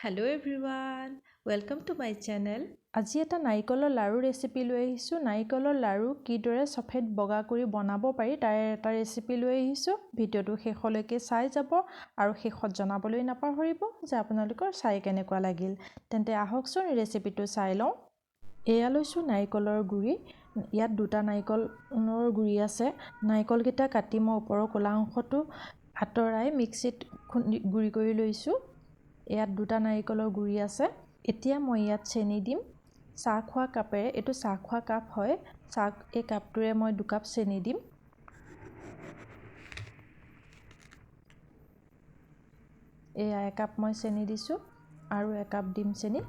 Hello everyone, welcome to my channel. আজি এটা নাৰিকলৰ লাড়ু ৰেচিপি লৈ আহিছোঁ। নাৰিকলৰ লাড়ু কিদৰে চফেদ বগা কৰি বনাব পাৰি তাৰে এটা ৰেচিপি লৈ আহিছোঁ। ভিডিঅ'টো শেষলৈকে চাই যাব আৰু শেষত জনাবলৈ নাপাহৰিব যে আপোনালোকৰ চাই কেনেকুৱা লাগিল। তেন্তে আহকচোন ৰেচিপিটো চাই লওঁ। এয়া লৈছোঁ নাৰিকলৰ গুড়ি। ইয়াত দুটা নাৰিকলৰ গুড়ি আছে। নাৰিকলকেইটা কাটি মই ওপৰৰ ক'লা অংশটো আঁতৰাই মিক্সিত খুন্দি গুড়ি কৰি লৈছোঁ। ইয়াত দুটা নাৰিকলৰ গুড়ি আছে। এতিয়া মই ইয়াত চেনি দিম চাহ খোৱা কাপেৰে। এইটো চাহ খোৱা কাপ হয়। এই কাপটোৰে মই 2 কাপ চেনি দিম। এয়া 1 কাপ মই চেনি দিছোঁ আৰু 1 কাপ দিম চেনি।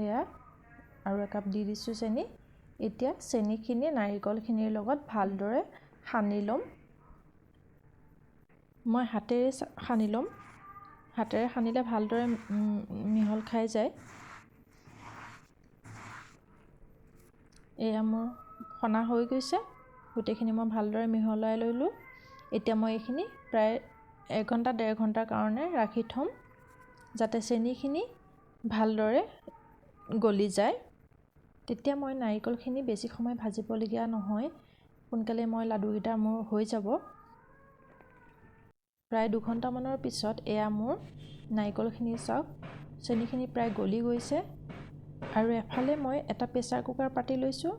এয়া আৰু 1 কাপ দি দিছোঁ চেনি। এতিয়া চেনিখিনি নাৰিকলখিনিৰ লগত ভালদৰে সানি ল'ম। মই হাতেৰে সানি ল'ম। হাতেৰে সানিলে ভালদৰে মিহল খাই যায়। এয়া মোৰ সনা হৈ গৈছে। গোটেইখিনি মই ভালদৰে মিহলাই ল'লোঁ। এতিয়া মই এইখিনি প্ৰায় এঘণ্টা 1.5 ঘণ্টাৰ কাৰণে ৰাখি থ'ম, যাতে চেনিখিনি ভালদৰে গলি যায়। তেতিয়া মই নাৰিকলখিনি বেছি সময় ভাজিবলগীয়া নহয়, সোনকালে মই লাডুকেইটা মোৰ হৈ যাব। প্ৰায় 2 ঘণ্টামানৰ পিছত এয়া মোৰ নাৰিকলখিনি চাওক, চেনিখিনি প্ৰায় গলি গৈছে। আৰু এফালে মই এটা প্ৰেছাৰ কুকাৰ পাতি লৈছোঁ,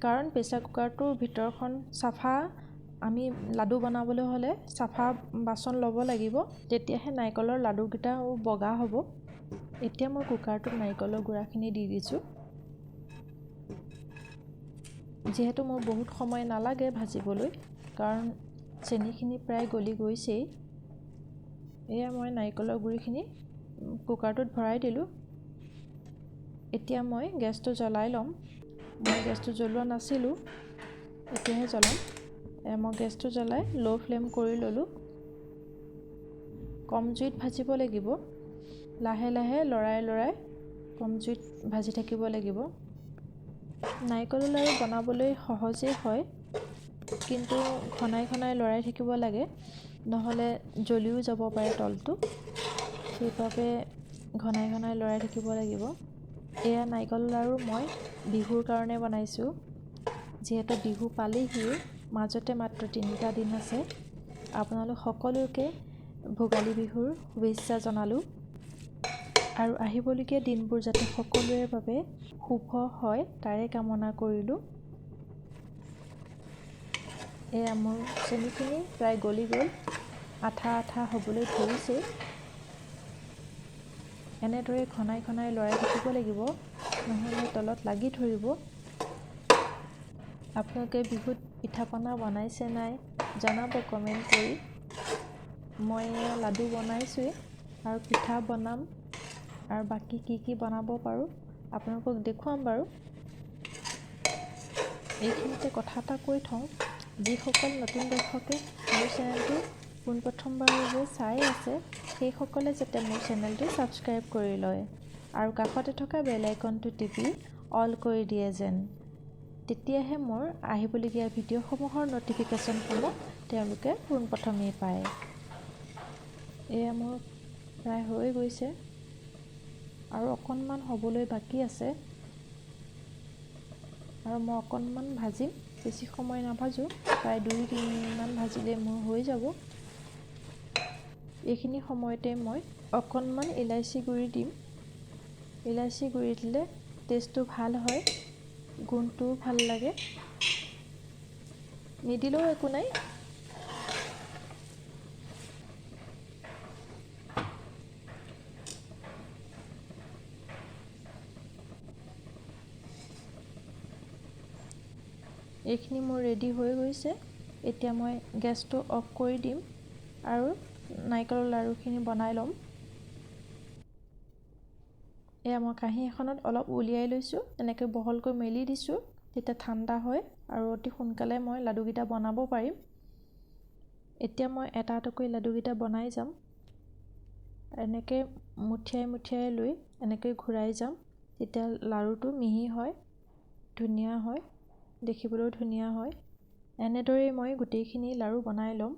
কাৰণ প্ৰেছাৰ কুকাৰটোৰ ভিতৰখন চাফা। আমি লাডু বনাবলৈ হ'লে চাফা বাচন ল'ব লাগিব, তেতিয়াহে নাৰিকলৰ লাডুকেইটাও বগা হ'ব। এতিয়া মই কুকাৰটোত নাৰিকলৰ গুড়াখিনি দি দিছোঁ। যিহেতু মোৰ বহুত সময় নালাগে ভাজিবলৈ, কাৰণ চেনিখিনি প্ৰায় গলি গৈছেই। এয়া মই নাৰিকলৰ গুড়িখিনি কুকাৰটোত ভৰাই দিলোঁ। এতিয়া মই গেছটো জ্বলাই ল'ম। মই গেছটো জ্বলোৱা নাছিলোঁ, এতিয়াহে জ্বলাম। এয়া মই গেছটো জ্বলাই ল' ফ্লেম কৰি ল'লোঁ। কম জুইত ভাজিব লাগিব। লাহে লাহে লৰাই লৰাই কম জুইত ভাজি থাকিব লাগিব। নাৰিকলৰ লাড়ু বনাবলৈ সহজেই হয়, কিন্তু ঘনাই ঘনাই লৰাই থাকিব লাগে, নহ'লে জ্বলিও যাব পাৰে তলটো। সেইবাবে ঘনাই ঘনাই লৰাই থাকিব লাগিব। এয়া নাৰিকল লাড়ু মই বিহুৰ কাৰণে বনাইছোঁ। যিহেতু বিহু পালেহিয়ে, মাজতে মাত্ৰ 3টা দিন আছে। আপোনালোক সকলোকে ভোগালী বিহুৰ শুভেচ্ছা জনালোঁ আৰু আহিবলগীয়া দিনবোৰ যাতে সকলোৰে বাবে শুভ হয়, তাৰে কামনা কৰিলোঁ। এয়া মোৰ চেনিখিনি প্ৰায় গলি গ'ল, আঠা আঠা হ'বলৈ ধৰিছেই। এনেদৰে ঘনাই ঘনাই লৰাই থাকিব লাগিব, নহ'লে তলত লাগি ধৰিব। আপোনালোকে বিহুত পিঠা পনা বনাইছে নাই, জনাব কমেণ্ট কৰি। মই এয়া লাডু বনাইছোঁৱেই আৰু পিঠা বনাম আৰু বাকী কি কি বনাব পাৰোঁ আপোনালোকক দেখুৱাম বাৰু। এইখিনিতে কথা এটা কৈ থওঁ, যিসকল নতুন দৰ্শকে মোৰ চেনেলটো পোনপ্ৰথমবাৰৰ বাবে চাই আছে, সেইসকলে যাতে মোৰ চেনেলটো ছাবস্ক্ৰাইব কৰি লয় আৰু কাষতে থকা বেল আইকনটো টিপি অল কৰি দিয়ে যেন। তেতিয়াহে মোৰ আহিবলগীয়া ভিডিঅ'সমূহৰ ন'টিফিকেশ্যনসমূহ তেওঁলোকে পোনপ্ৰথমেই পায়। এয়া মোৰ প্ৰায় হৈ গৈছে আৰু অকণমান হ'বলৈ বাকী আছে আৰু মই অকণমান ভাজিম। বেছি সময় নাভাজোঁ, প্ৰায় 2-3 মিনিটমান ভাজিলে মোৰ হৈ যাব। এইখিনি সময়তে মই অকণমান ইলাচি গুড়ি দিম। ইলাচি গুড়ি দিলে টেষ্টটো ভাল হয়, গোন্ধটোও ভাল লাগে। নিদিলেও একো নাই। এইখিনি মোৰ ৰেডি হৈ গৈছে। এতিয়া মই গেছটো অফ কৰি দিম আৰু নাৰিকলৰ লাড়ুখিনি বনাই ল'ম। এয়া মই কাঁহী এখনত অলপ উলিয়াই লৈছোঁ, এনেকৈ বহলকৈ মেলি দিছোঁ, তেতিয়া ঠাণ্ডা হয় আৰু অতি সোনকালে মই লাডুকেইটা বনাব পাৰিম। এতিয়া মই এটা এটাকৈ লাডুকেইটা বনাই যাম। এনেকৈ মুঠিয়াই মুঠিয়াই লৈ এনেকৈ ঘূৰাই যাম, তেতিয়া লাড়ুটো মিহি হয়, ধুনীয়া হয়, দেখিবলৈও ধুনীয়া হয়। এনেদৰেই মই গোটেইখিনি লাড়ু বনাই ল'ম।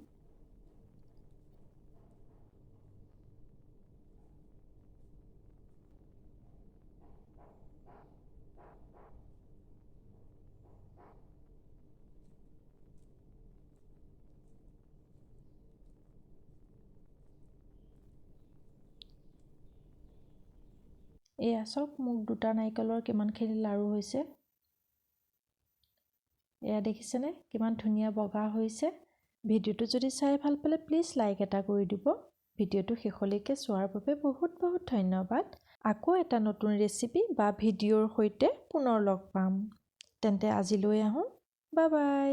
এয়া চাওক, মোক দুটা নাৰিকলৰ কিমানখিনি লাড়ু হৈছে। এয়া দেখিছেনে কিমান ধুনীয়া বগা হৈছে। ভিডিঅ'টো যদি চাই ভাল পালে প্লিজ লাইক এটা কৰি দিব। ভিডিঅ'টো শেষলৈকে চোৱাৰ বাবে বহুত বহুত ধন্যবাদ। আকৌ এটা নতুন ৰেচিপি বা ভিডিঅ'ৰ সৈতে পুনৰ লগ পাম। তেন্তে আজিলৈ আহোঁ, বাই বাই।